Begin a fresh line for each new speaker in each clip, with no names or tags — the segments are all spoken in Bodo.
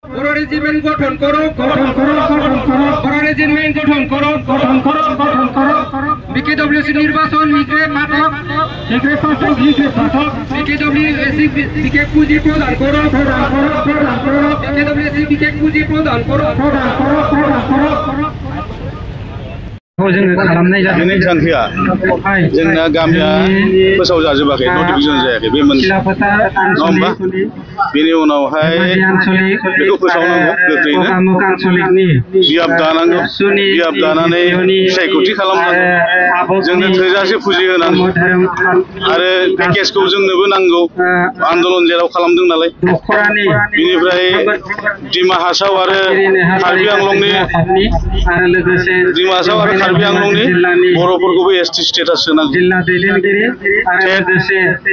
বড় রেজিমেন্ট গঠন করো বড় রেজিমেন্ট গঠন করো বিকেডব্লিউসি নির্বাচন লিখে পাঠক বিকেডব্লিউসি বিকে পুঁজি প্রদান করো বিকেডব্লিউসি বিকে পুঁজি প্রদান করো
दिनै थांखिया जोंना गामिया फोसाव जाजोबाखै नटिफिकेसन जायाखै बे मोनसे नङा होमबा बेनि उनावहाय बेखौ फोसावनांगौ गोख्रैनो बियाब दानांगौ बियाब दानानै सायख'थि खालामनांगौ जोंनो थोजासे फुजि होनांगौ आरो पेकेजखौ जोंनोबो नांगौ आन्दलन जेराव खालामदों नालाय बिनिफ्राय डिमा हासाव आरो कार्बि आंलंनि डिमा हासाव आरो कार्बि आंलंनि बर'फोरखौबो एसटि स्टेटास होनांगौ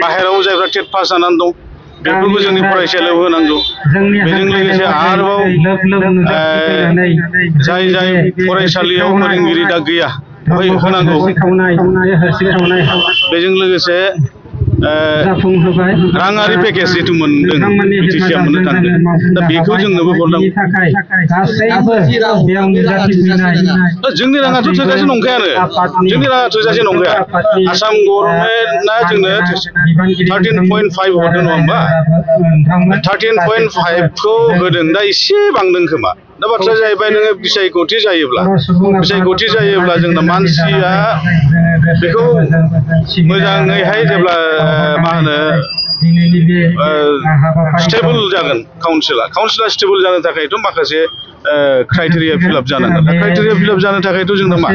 बाहेराव जायफ्रा टेट पास जानानै दं बेफोरखौ जोंनि फरायसालियाव होनांगौ बेजों लोगोसे आरोबाव जाय फरायसालियाव फोरोंगिरि दा गैया होनांगौ बेजों लोगोसे राङारि पेकेज जिथु मोनदों बिटिसिआ मोननो थांदों दा बेखौ जोंनोबो हरनांगौ जोंनि राङाथ' थोजासे नंखायानो जोंनि राङा थोजासे नंखाया आसाम गभर्नमेन्टआ जोंनो 13.5 हरदों नङा होमबा 13.5 खौ होदों दा एसे बांदों खोमा दा बाथ्राया जाहैबाय नोङो बिसायख'थि जायोब्ला जोंना मानसिया बेखौ मोजाङैहाय जेब्ला मा होनो स्टेबल जागोन काउन्सिला स्टेबल जानो थाखायथ' माखासे क्राइटेरिया फिलआप जानांगोन क्राइटेरिया फिलआप जानो थाखायथ' जोंना मा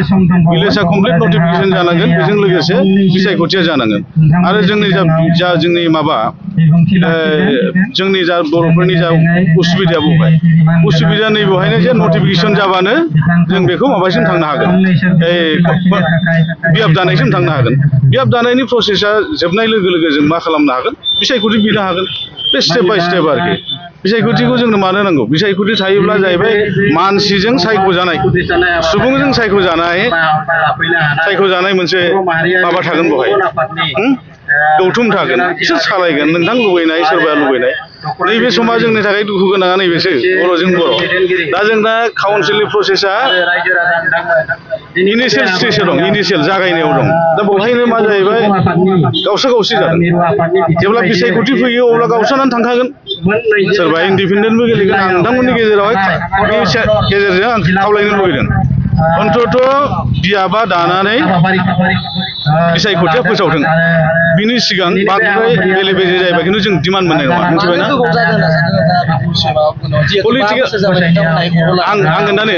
भिलेजआ कमप्लिट नटिफिकेसन जानांगोन बेजों लोगोसे बिसायख'थिया जानांगोन आरो जोंनि जोंनि माबा जोंनि जा बर'फोरनि जा उसुबिदा उसुबिदा नै बेवहायनो जे नटिफिकेसन जाबानो जों बेखौ माबासिम थांनो हागोन बियाब दानायसिम थांनो हागोन बियाब दानायनि प्रसेसा जोबनाय लोगो लोगो जों मा खालामनो हागोन बिसायख'थि बिनो हागोन बे स्टेप बाय स्टेप आरोखि बिसायख'थिखौ जोंनो मानो नांगौ बिसायख'थि थायोब्ला जाहैबाय मानसिजों सायख'जानाय सुबुंजों सायख'जानाय मोनसे माबा थागोन बेवहाय गौथुम थागोन बिसोर सालायगोन नोंथां लुबैनाय सोरबा लुबैनाय नैबे समा जोंनि थाखाय दुखु गोनाङा नैबेसो बर'जों बर' दा जोंना काउन्सिलनि प्रसेसा इनिशियेल स्टेजआव दं इनिशियेल जागायनायाव दं दा बेवहायनो मा जाहैबाय गावसो गावसि जादों जेब्ला बिसायख'थि फैयो अब्ला गावस्रानानै थांखागोन सोरबा इन्डिपेन्डेन्टबो गेलेगोन आं नोंथांमोननि गेजेरावहाय गेजेरजों आं खावलायनो लुबैदों अन्तत बियाबा दानानै बिसायख'थिया फोसावथों बिनि सिगां बांद्राय बेले बेजे जायोबा खिन्थु जों डिमान्ड मोननाय नङा मिथिबायना पलिटिकेल आं खोन्थानो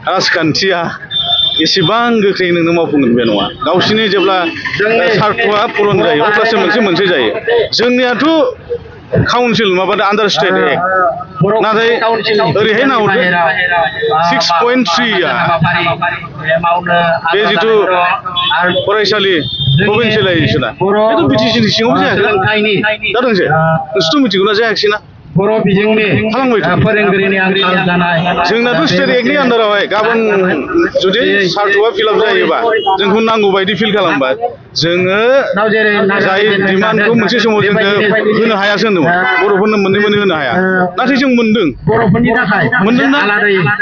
राजखान्थिया एसेबां गोख्रै नोंनो मावफुंगोन बे नङा गावसिनि जेब्ला सार्थ'आ पुरन जायो अब्लासो मोनसे जायो जोंनियाथ' काउन्सिल माबादो आन्डार स्टेट एक्ट नाथाय ओरैहाय नाहरदो 6.3 बे जिथु फरायसालि प्रभिन्सियेलाइजेसना बेथ' बिटिसिनि सिङावबो जायाखै जादोंसो नोंसोरथ' मिथिगौ ना जायाखैसैना
बर' बिजोंनि फोरोंगिरिनि आंखाल जानाय
जोंनाथ' स्टेट एक्टनि आन्डारावहाय गाबोन जुदि सार्थ'आ फिलआप जायोबा जोंखौ नांगौ बायदि फिल खालामबा जोङो जाय डिमान्डखौ मोनसे समाव जोङो होनो हायासो होनदोंमोन बर'फोरनो मोननै होनो हाया नाथाय जों मोनदों मोनदोंना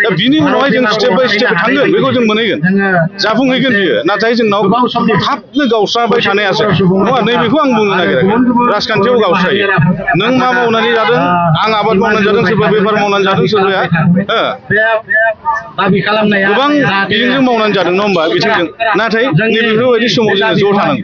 दा बिनि उनावहाय जों स्टेप बाय स्टेप थांगोन बेखौ जों मोनहैगोन जाफुंहैगोन बियो नाथाय जोंनाव थाबनो गावस्राबाय थानायासो नङा नैबेखौ आं बुंनो नागिराखै राजखान्थियाव गावस्रायो नों मा मावनानै जादों आं आबाद मावनानै जादों सोरबा बेफार मावनानै जादों सोरबाया गोबां बिजोंजों मावनानै जादों नङा होमबा बिथिंजों नाथाय नैबेफोरबायदि समाव जोङो ज' थानांगौ